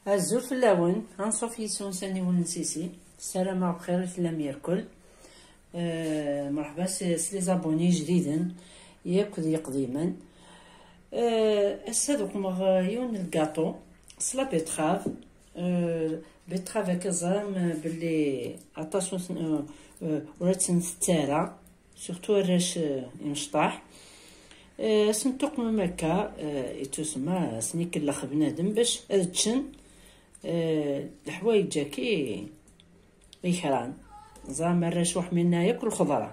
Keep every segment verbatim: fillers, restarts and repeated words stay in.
Azul fell-awen, anṣuf yis-wen s aniwel n Sisi. Ssarameɣ bxir i tellam yerkul. Eh, merḥba s, s les abonnés ijdiden yakk d yeqdimen. Eh, ass-a ad uqmeɣ, eh, yiwen n lgaṭu s la betterave. Eh, betterave akka ẓram, eh, belli aṭas ur ten-, eh, eh, ur tt-ntett ara. Surtout arrac, eh, imecṭaḥ. Eh, ad sen-tuqmem akka, eh, ittusemma ad sen-ikellex bnadem bac ad ččen, eh, leḥwayeǧ-agi ikran. Ẓram arrac ur ḥmilen yakk lxeḍra.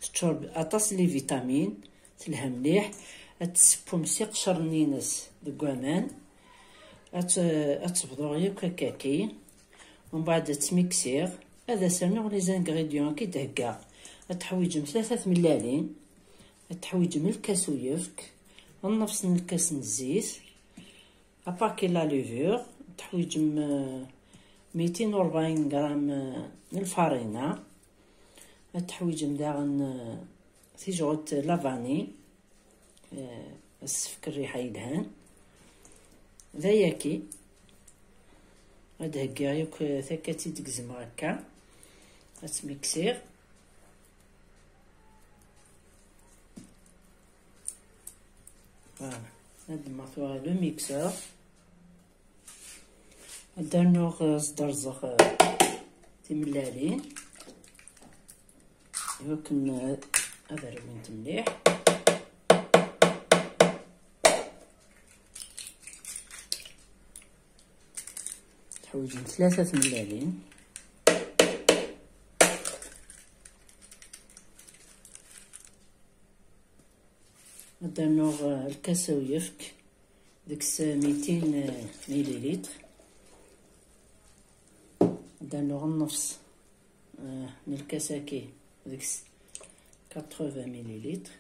Teččur aṭas n les vitamines, telha mliḥ. Ad tseppum s iqecren-ines deg waman. Ad t-, ad tebḍu yakk akkaki. Umbeɛd ad tt-miksiɣ, ad as-rnuɣ les ingrédients i d-heggaɣ. Ad teḥwiǧem tlata tmellalin, ad teḥwiǧem lkas uyefk, nnefṣ n lkas n zzit, apaki la levure, ad teḥwiǧem, eh, mitin u rebɛin gram, eh, n lfarina, ad teḥwiǧem daɣen, eh, tijɣut la vanille, eh, ad s-tefk rriḥa yelhan. D ayaki. Ad heggiɣ yakk takkat i d-gezmeɣ akka. Ad tt-miksiɣ. Voilà. Ad d-mmeɣ tura le mixeur. Ad d-rnuɣ, eh, sderzeɣ, eh, timellalin. Iwakken, eh, ad rwint mliḥ. Teḥwiǧem tlata tmellalin. Ad d-rnuɣ, eh, lkas uyefk deg-s mitin, eh, mililitr. Ad d-rnuɣ nnefṣ, eh, n lkas-agi deg-s quatre-vingts mililitr.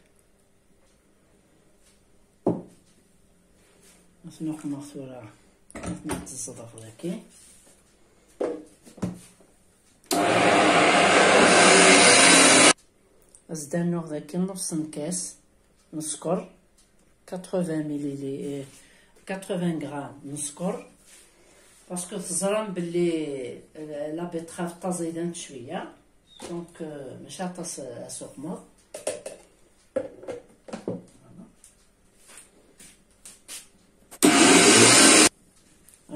Ad ten-uqmeɣ tura, ad ten-id-ẓḍeɣ daki. Ad s-d-rnuɣ daki nnefṣ n kas n sskeṛ, quatre-vingts millili-, eh, quatre-vingts grammes n sskeṛ, parce que teẓram belli, eh, la betterave d taẓidant cwiya, donc, eh, mačči aṭas, eh, ad s-uqmeɣ.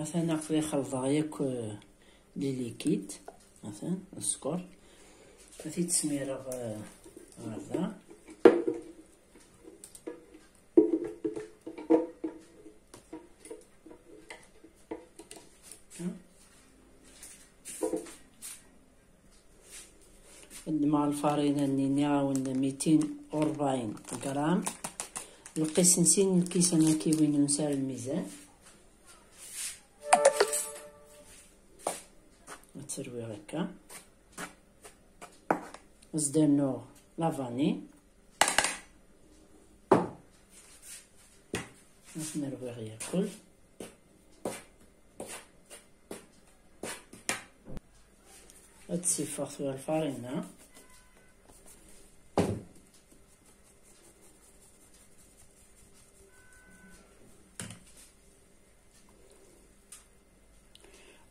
Atan aql-i xelḍeɣ yakk, euh, les liquides. Atan sskeṛ. Ad t-id-smireɣ, euh, ɣer da. Ddmeɣ lfarina-nni, nniɣ-awen mitin u rebɛin gram. Lqis n sin lkisan ad k-iwin unsa ar lmizan. Ad terwiɣ akka. Ad s-d-rnuɣ la vanille. Ad ten-rwiɣ yakk. Ad tt-ssiffeɣ tura lfarina.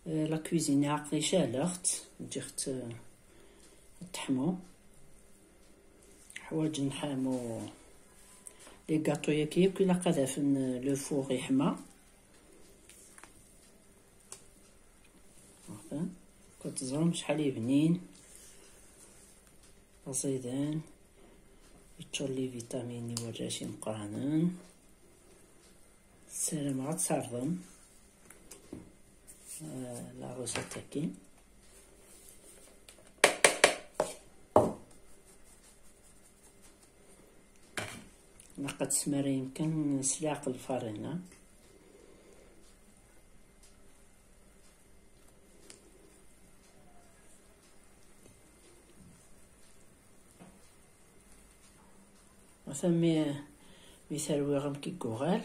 Eh, la cuisine aql-i caleɣ-tt, ǧǧiɣ-tt, eh, ad teḥmu. Ḥwaǧen ḥamu. Les gâteaux-yagi yakk ilaq ad afen, eh, le four yeḥma. Atan. Kent teẓram acḥal yebnin, d aẓidan, yeččur les vitamines i warrac imeqqranen. Ssarameɣ ad tɛerḍem, eh, la recette-agi. Ilaq ad tesmarayem kan s leɛqel lfarina. Atan mi, mi terwiɣ amek i yuɣal.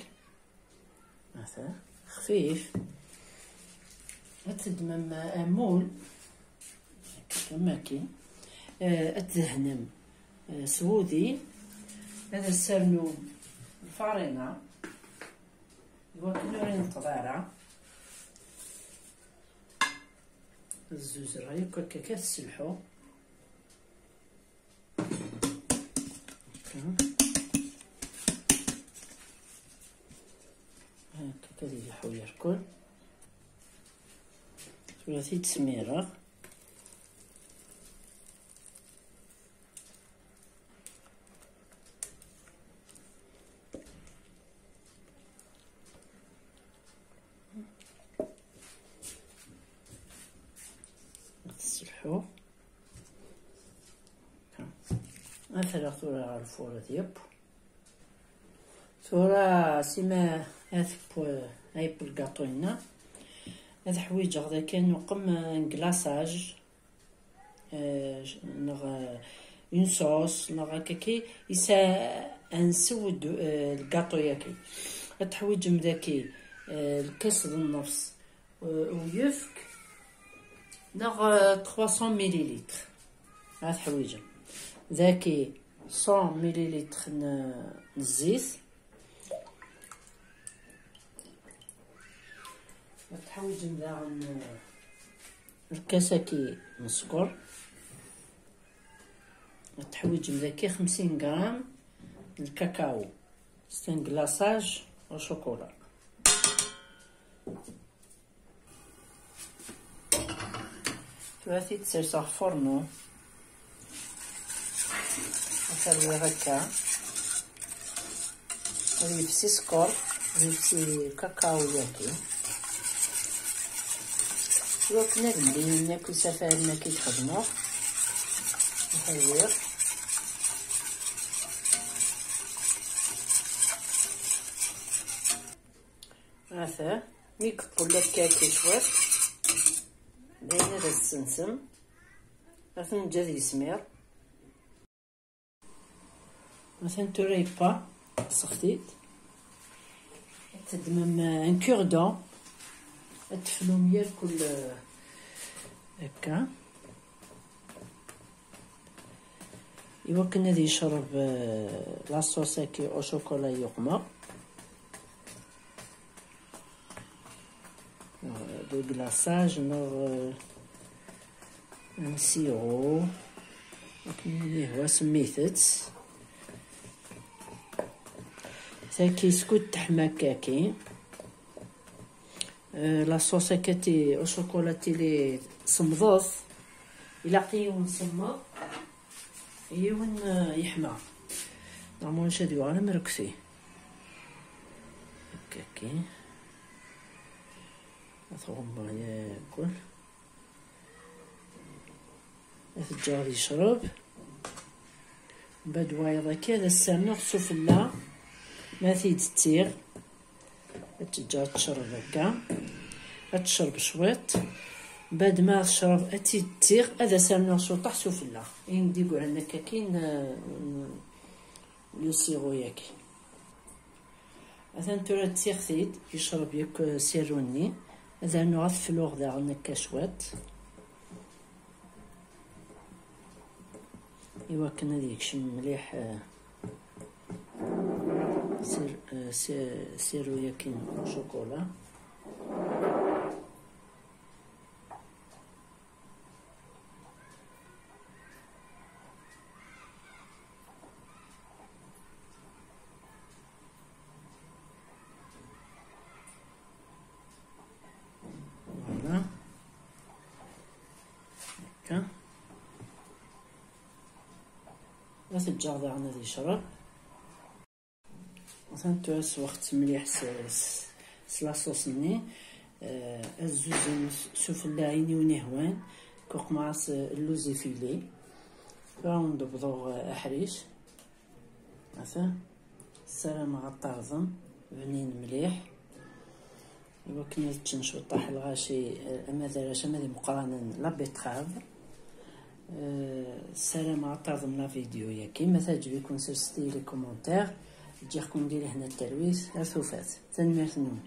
Atan xfif. Ad teddmem amul. Am akken. Eh, ad tdehnem, eh, s wudi. Ad as-ternum lfarina. Iwakken ur yenṭeḍ ara, ad zzuzereɣ yakk akka, akka tesselḥu. Akka. Akka, akka ad yelḥu yerkul. Tura t-id-smireɣ. Tesselḥu. Ad t-rreɣ tura ɣer lfur ad yeww. Tura sima ad teww, ad yeww lgaṭu-inna, ad ḥwiǧeɣ dakan uqem n glaçage, eh, neɣ, eh, une sauce, neɣ akka ki, yesa ad nsew ddu-, eh, lgaṭu-yaki. Ad teḥwiǧem daki, eh, lkas d nnefs, eh, uyefk, neɣ, eh, trois cents millilitres. Ad teḥwiǧem daki cent millilitres n, n zzit. Ad teḥwiǧem daɣen, eh, lkas-agi n sskeṛ. Ad teḥwiǧem daki xemsin gram n lkakaw. C'est un glaçage au chocolat. Tura ad t-id-serseɣ ɣef furnu. Ad t-rwiɣ akka. Ad yefsi sskeṛ, ad yefsi kakao yagi. Iwakken ad llin akk isafaren akka i d-xedmeɣ. Ad t-rwiɣ. Ata, mi yeqqel akka, akka cwiṭ, dayen ad as-tsensem. Ad t-neǧǧ ad yesmir. Atan tura yewwa, sextit. Ad teddmem, euh, un cure-dent. Ad teflum yal kul, euh, akka. Iwakken ad yecreb, euh, la sauce-agi au chocolat yuqma. Euh, de glaçage, neɣ, euh, un sirop. Akken i yehwa semmit-tt. Tagi skud teḥma akkaki. Euh, la sauce akka ti-, au chocolat tili semmḍet. Ilaq yiwen semmeḍ, yiwen, euh, yeḥma. Normalement ad yuɣal am rekti. Akkaki. Ad tɣummeḍ yakk. Ad t-ǧǧeɣ ad yecreb. Mbeɛd wayeḍ akka ad as-sernuɣ sufella, ma t-id-ttiɣ. Ad t-ǧǧeɣ ad tecreb akka. Ad tecreb cwiṭ. Mbeɛd ma tecreb ad tt-id-ttiɣ, ad as-rnuɣ cwiṭaḥ sufella. Ayen d-yeggran akka kin, euh, le sirop-yagi. Atan tura ttiɣ-t-id, yecreb yakk sirru-nni. Ad rnuɣ ad t-fluɣ daɣen akka cwiṭ. Iwakken ad yekcem mliḥ, eh, sir-, eh, si-, sirru-yagi n ucukula. Voilà. Akka. Ad t-ǧǧeɣ daɣen ad yecreb. Atan tura sweɣ-tt mliḥ s, s, s la sauce-nni. Eh, ad zuzen s, sufella ayen i wen-ihwan. Kuqmeɣ-as, eh, lluz effilé. Tura ad wen-d-bḍuɣ, eh, aḥric. Atan. Ssarameɣ ad t-terẓem. Bnin mliḥ. Iwakken ad ččen cwiṭaḥ lɣaci, eh, ama d arrac ama d imeqqranen, la betterave. Eh, ssarameɣ ad terẓem la vidéo-yagi. Ma teɛǧeb-iken, sers-iyi les commentaires. Ǧǧiɣ-ken di lehna d talwit. Ar tufat. Tanemmirt-nwen.